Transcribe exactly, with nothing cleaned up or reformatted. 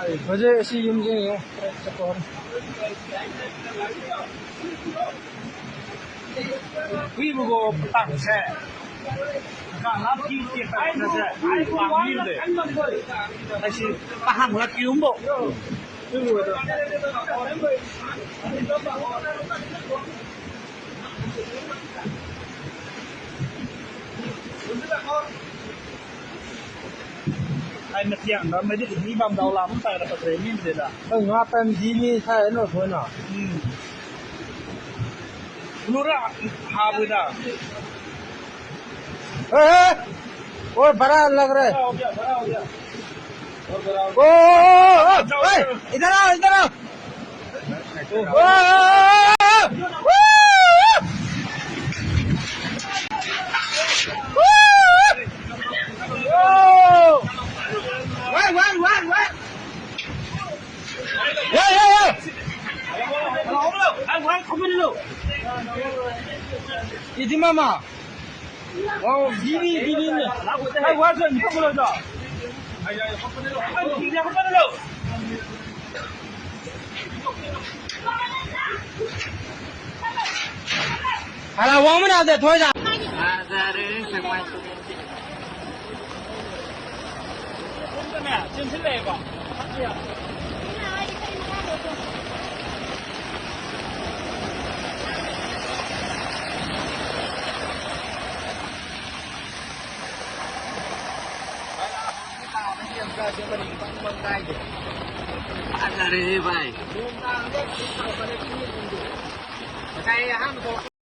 ꯍꯧꯖꯤꯛ ꯑꯁꯤ ꯌꯨꯝꯁꯦ ꯌꯦꯡꯉꯣ꯫ ꯍꯨꯏꯕꯨꯀꯣ ꯄꯇꯥꯛꯁꯦ꯫ ꯀꯥ ꯂꯥꯞꯀꯤ ꯇꯦꯛꯇ ꯈꯔꯁꯦ ꯄꯥꯝꯕꯤꯔꯨꯗꯦ꯫ ꯑꯩꯁꯤ ꯑꯍꯥꯟꯕ ꯀꯤꯌꯨꯝꯕꯣ꯫ ꯑꯩ ꯃꯇꯦꯡ ꯄꯥꯡꯕ ꯃꯩꯗꯤ ꯃꯤ ꯄꯥꯝꯗꯥꯎ ꯂꯥꯛ ꯑꯃ ꯇꯥꯏꯔ ꯄꯠꯇ꯭ꯔꯦ ꯃꯤ ꯑꯃꯗ꯫ ꯑꯩ ꯉꯥ ꯄꯟ ꯖꯤ ꯃꯤ ꯁꯥꯏ ꯅꯣ ꯊꯣꯏꯅ꯫ ꯎꯝ꯫ ꯂꯨꯔꯥ ꯍꯥꯕꯗ꯫ ए, ए, और बड़ा लग रहा है। बड़ा हो गया, बड़ा हो गया। और बड़ा हो ओ, गया। ओ, ओ, ओ, ए, इधर आओ, इधर आओ। ओ, ओ, ओ, ओ। Wait, wait, wait, wait. Yeah, yeah, yeah. Ijimama. Oh, bibi, bibi. Ai, wa zan yi kuma da. Ai, ai, kuma da. Ai, ki da kuma da. Ala, wa mun da toy da. ꯐꯖꯔꯦꯍꯦ ꯚꯥꯏ꯫ ꯉꯁꯥꯏ ꯑꯍꯥꯟꯕ ꯊꯣꯛꯂꯛꯄ